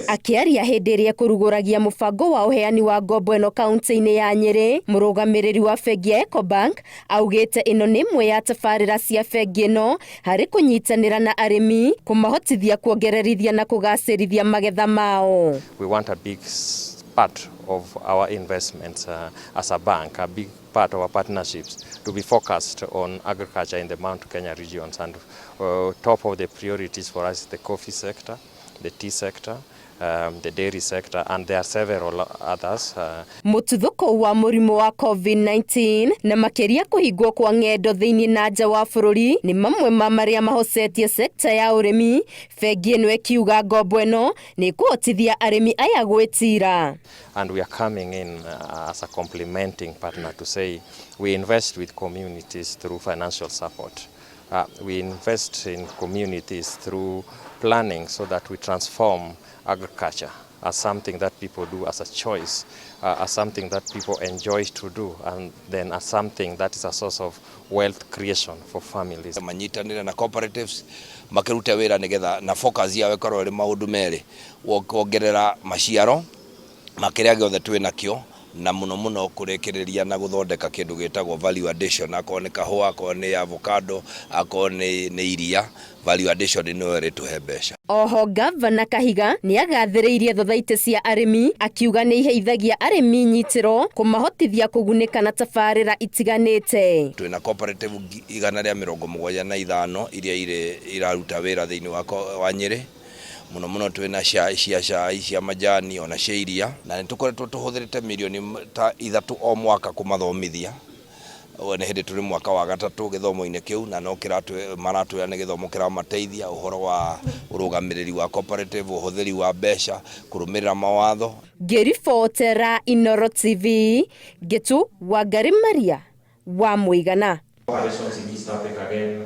Akĩaria hĩndĩ ĩrĩa ekũrugũragia mũbango wa ũheani wa ngombo ĩno kaunti-inĩ ya Nyĩrĩ, mũrũgamĩrĩri wa bengi ya Ecobank augĩte ĩno nĩ ĩmwe ya tabarĩra cia bengi ĩno harĩ kũnyitanĩra na arĩmi kũmahotithia kuongererithia na kũgacĩrithia magetha mao. We want a big part of our investments as a bank, a big part of our partnerships to be focused on agriculture in the Mount Kenya regions. And top of the priorities for us is the coffee sector, the tea sector, the dairy sector, and there are several others. Mũtuthũko wa mũrimũ wa COVID-19 na makĩria kũhingwo kwa ng'endo thĩinĩ na nja wa bũrũri nĩ mamwe ma marĩa mahocetie sekta ya ũrĩmi. Bengi ĩno ĩkiuga ngombo ĩno nĩ ĩkũhotithia arĩmi aya gwĩtira. And we are coming in as a complementing partner to say we invest with communities through financial support. We invest in communities through planning so that we transform agriculture as something that people do as a choice, as something that people enjoy to do, and then as something that is a source of wealth creation for families. Manyitanĩre na cooperatives makĩrute wĩra nĩgetha na focus yao ĩkorwo ĩrĩ maũndũ merĩ, kuongerera maciaro ma kĩrĩa gĩothe twĩ nakĩo, na mũno mũno kũrĩkĩrĩria na gũthondeka kĩndũ gĩtagwo value addition, akorwo nĩ kahũa, akorwo nĩ avocado, akorwo nĩ iria, value addition nĩyo ĩrĩtũhe mbeca. Oho Gavana Kahiga nĩ agathĩrĩirie thothaitĩ cia arĩmi, akiuga nĩ iheithagia arĩmi nyitĩro kũmahotithia kũgunĩka na tabarĩra itiganĩte. Twĩna cooperative 175 iria irĩ iraruta wĩra thĩinĩ wa Nyĩrĩ, mũno mũno twĩna cia cai, cia majani, ona cia iria, na nĩ tũkoretwo tũhũthĩrĩte mirioni ta 3 o mwaka kũmathomithia. Nĩ hĩndĩ tũrĩ mwaka wa gatatũ gĩthomo-inĩ kĩu, na no maratwĩra nĩ gĩthomo kĩramateithia ũhoro wa ũrũgamĩrĩri wa cooperative, ũhũthĩri wa mbeca, kũrũmĩrĩra mawatho. Ngĩribotera Inoro TV, Ngĩtu Wangari Maria wa Mũigana. Operations in East Africa again.